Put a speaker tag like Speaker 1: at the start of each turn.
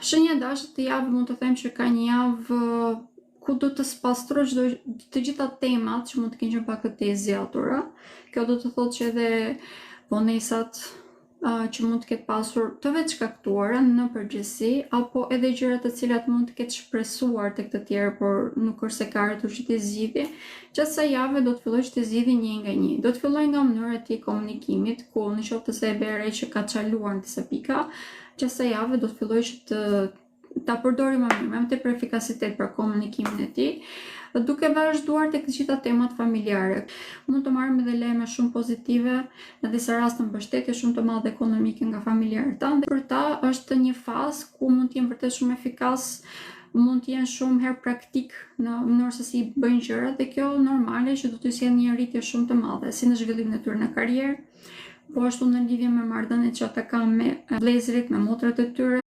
Speaker 1: Shenja e dashit këtë javë mund të them që ka një javë ku do të spastrojë çdo të gjitha temat që mund të kenë qenë pak të tejzgjatura. Kjo do të thotë që edhe vonesat që mund të ketë pasur të vetëshkaktuara në përgjithësi, apo edhe gjëra të cilat mund të ketë shpresuar tek të tjerë, por nuk është se ka arritur që t'i zgjidhë, gjatë kësaj jave do të fillojë që t'i zgjidhë një nga një. Do të fillojë nga mënyra e tij e komunikimit, ku në qoftë se e vë re që ka çaluar në disa pika, gjatë kësaj jave do të fillojë që të ta përdori më mirë, me më tepër efikasitet për komunikimin e tij, duke vazhduar tek të gjitha temat familjare. Mund të marrim edhe lajme shumë pozitive, në disa raste mbështetje shumë të madhe ekonomike nga familjarët tanë. Dhe për ta është një fazë ku mund të jenë vërtet shumë efikas, mund të jenë shumë herë praktik në mënyrën se si bëjnë gjërat dhe kjo normale që do të sjellë një rritje shumë të madhe, si në zhvillimin e tyre në karrierë, po ashtu në lidhje me marrëdhëniet që ata kanë me vëllezërit, me motrat e tyre.